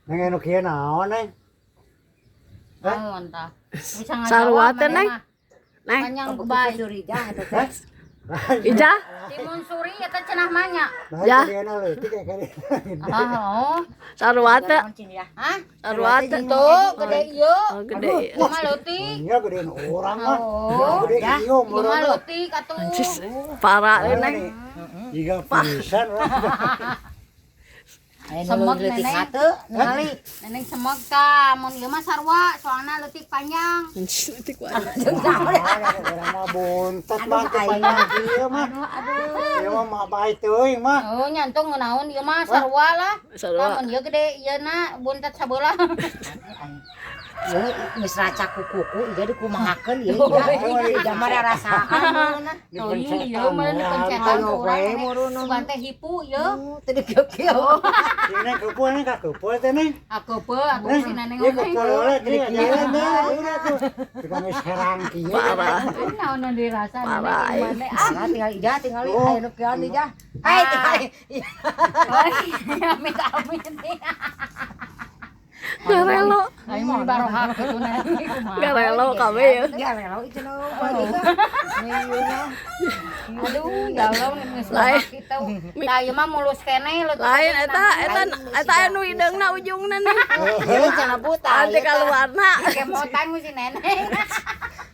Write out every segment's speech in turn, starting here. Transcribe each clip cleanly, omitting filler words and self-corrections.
Neng, anu kieu naon, Neng? Naon tah? Bisa Sarua ngajawab teh, maneh Neng. mah. Neng, Panjang bae. Hah? Ija, Timun suri eta cenah mah nya. Nah, Ya. gedean leutik ya kali. Ah, oh. Sarua teh, Hah? Sarua teh. Tuh, gede ieu. Oh, gede. Ieu mah leutik. Nya gedean urang mah. Oh. Gede ieu Ieu mah meureun. leutik atuh. Parah eh, Neng. Jiga pisan urang. Semok neneng. Ningali. Neneng semok tah, mun ieu mah sarua, soalna leutik panjang. Leutik wae. Urang mah buntet mah teu panjang kieu mah. Aduh. Ieu mah mah bae teuing mah. Oh, nyantung naon ieu mah sarua lah. Sarua. Lamun ieu gede ieu na buntet sabelah. Ieu geus raca kuku ieu dikumahakeun ieu. Ieu mah rarasaan. Teuing ieu mah dipencetan Ayo, ku urang. we, murun. Sugan teh hipu ieu. Teu dikieu-kieu. Ini keupeul, Neng, ka keupeul teh, Neng. Aku pe, aku Neng, si neneng ieu oge. keupeul heula gini jalan dah, udah tuh. Tukang geus herang kieu. Parah. Naon nu dirasa neneng Parah, gimana? Ah, Nah, tinggal ija, tinggal Oh. aya nu kieu ija. Hai, tinggal. oh, amit amit. Garelo, Aing mah barohak kitu neneng kumaha. Garelo kabeh ya. Ya rela itu nu. Aduh, ya Allah geus Lain. bohak kitu. Tah ieu mah mulus keneh leutik. Lain eta eta eta anu hideungna ujungna nih. Ieu cenah buta. Anti kaluarna. Kemotan ku si neneng.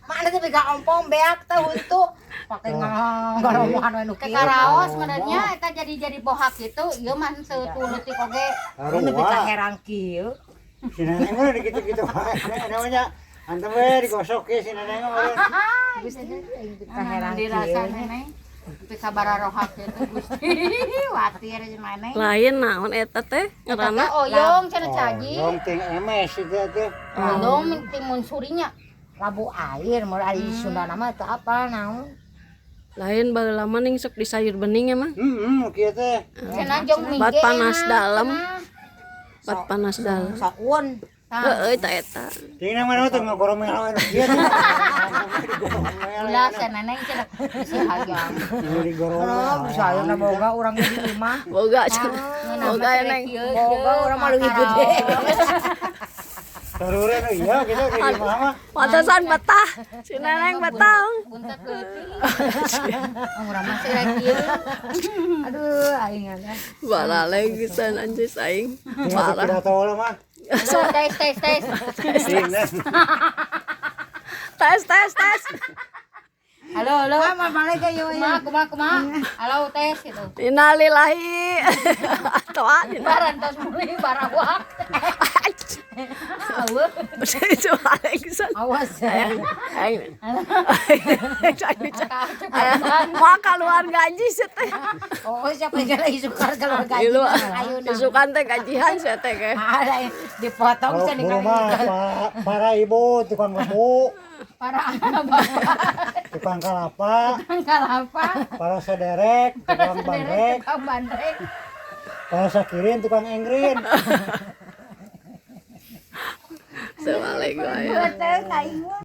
Mana teh pegang ompong beak teh huntu. Pake ngaromohan we nu Ke kieu. karaos sebenarnya eta jadi bohak gitu, ieu mah henteu tuh leutik oge. Nu nepi ka Sarua. herang kieu. Si neneng mah dikitu-kitu wae. Namanya antem we digosok ke si neneng mah. Gusti aing teh ka herang Dirasa kieu. neneng. Tapi kabararohak gitu Gusti. Watir si neneng. Lain naon eta teh Eta ngaranna? teh oyong cenah caji. Oyong ting emes itu teh. Oyong timun surinya. Labu air mun ari Sunda nama teu apa naon. Lain baheula mah ning sok di sayur bening emang. Heeh, kieu teh. Cenah jong mie Bat ge panas enak, dalam. cenah. Bat panas dalam. Soun. Tah, Heeh, eta eta. Ting nang mana teh ngagoromel anu kieu teh. Ulah cenah neneng cenah bisi hayang. Digoromel. Oh, saya na boga urang di imah. Boga cenah. Ngeunah Boga mah neneng. kieu, Boga urang mah leuwih gede. Sarureun iya gitu di imah mah. Pantesan betah. Si neneng betah. Buntet leutik. Urang mah sirek kieu. Aduh, aing ada. Baraleng pisan anjis aing. Ting Parah. pidato lah mah. Halo, tes tes tes. Ting Neng. Tes tes tes. Halo, halo. Mah balik ka ieu. Kumaha kumaha kumaha. Halo, tes gitu. Innalillahi. Atoa dina. Barantos mulai barawak. Eueuh. Itu pisan. Awas. Aing. Aing. Mau keluar gaji sih teh. Oh, siapa yang lagi sukar kalau gaji? Ilu, Ayo nah. isukan teh gajihan sih teh ke. Ada dipotong Kalau cenah buru mah para ibu tukang lebu, Para bapak tukang kalapa, kalapa, para sederek, tukang bandrek, tukang bandrek. Para sakirin tukang engrin. Assalamualaikum. Betul, aing mah.